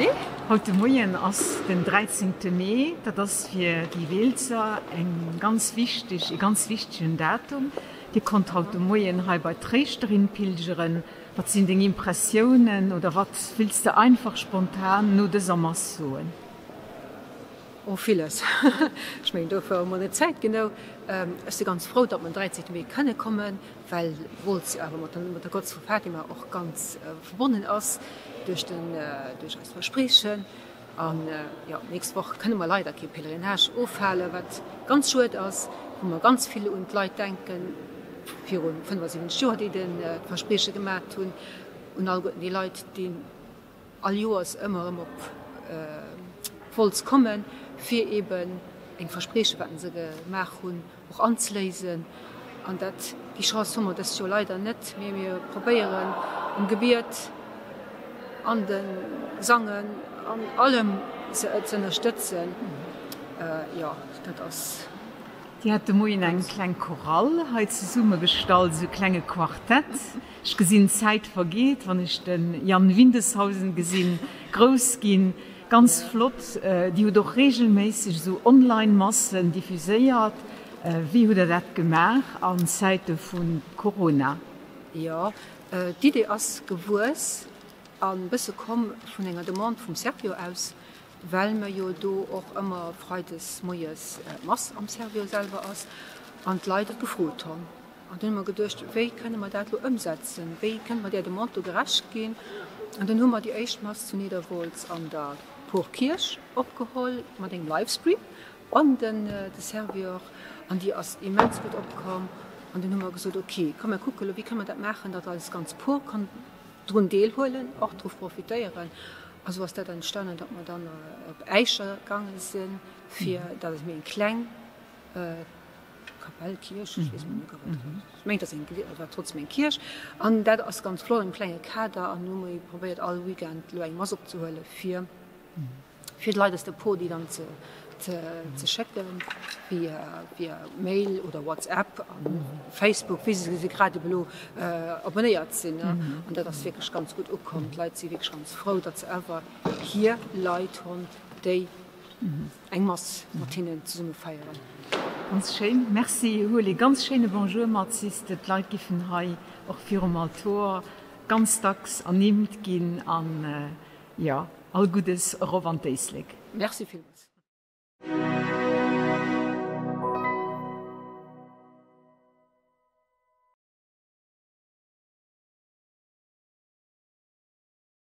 Salut. Haut de Moien ass den 13. Mee. Dat ass fir déi Weelzer eng ganz wichteg, e ganz wichtegen Datum. Dir konnt haut de Moien hei bei d'Tréischterin pilgeren. Wat sinn deng Impressiounen oder wat wills de einfach spontan no dëser Mass soen? Oh, villes. Ech mengen, dofir hu mer net Zäit genou. Ech si ganz frou, datt mer den 13. Mee kënne kommen, well Wolz jo awer mat der Grotz vu Fatima och ganz verbonnen ass duerch den, duerch eist Verspriechen. An jo, d'nächst Woch kënne mer leider kee Pèlerinage ofhalen, wat ganz schued ass, wou mer ganz vill un d'Leit denken viru 75 Joer, déi d'Versprieche gemat hunn, un alleguerten déi Leit, déi all Joers ëmmer erëm op Wolz kommen, fir eben eng Versprieche, wat se gemaach hunn, och anzeléisen. An dat, déi Chance hu mer dëst Joer leider net, mee mir probéieren am Gebiet, an de Sangen, an allem se ze ënnerstëtzen. Jo, dat ass. Dir hat de Moien eng kleng Chorale hei zesummegestallt, esou e klenge Quartett. Ech gesinn d'Zäit vergeet, wann ech de Yann Windeshausen gesinn grouss ginn. Ganz flott. Dir hutt och reegelméisseg esou Online-Massen diffuséiert. Wéi hutt der dat gemaach an Zäite vu Corona? Jo, d'Idee ass gewuess a bësse komm vun enger Demande vum Servior aus, well mer jo do och ëmmer freides moies d'Mass am Servior selwer ass an d'Leit et gefrot honn. An dunn hu mer geduecht, wéi kënne mer dat elo ëmsetzen, wéi kënne mer där Demande do gerecht ginn? An dunn hu mer déi éischt Mass zu Nidderwolz an der Porkierch opgeholl mat engem Livestream an den de Servior an déi ass immens gutt opkomm. An dunn hu mer gesot, ok, komm mer kucke elo, wéi kënne mer dat maachen, datt eis ganz Por kann drun deelhuelen, och dru profitéieren. A sou ass dat entstanen, datt mer dann op Äischer gaange sinn, fir dat ass méi eng kleng Kapell, Kierch, ech weess emol net genau, wat et ass. Ech mengen, et ass eng, et war trotzdem eng Kierch. An dat ass ganz flott, am klenge Kader. An hu mer probéiert, all Weekend elo eng Mass opzehuelen, fir, fir d'Leit aus der Por déi dann ze, ze, ze schécken, via, via Mail oder WhatsApp a Facebook, wéi se grad ebe lo abonnéiert sinn. An dat ass wierklech ganz gutt ukomm. D'Leit si wierklech ganz frou, datt se awer hir Leit hunn, déi Eng Mass mat hinnen zesumme feieren. Ganz schéin, merci. Huel ee ganz schéine Bonjour mat, siehs de, d'Leit giffen hei och virum Altor ganz dacks ernimmt ginn an jo, all Guddes erop an d'Éislek. Merci villmools.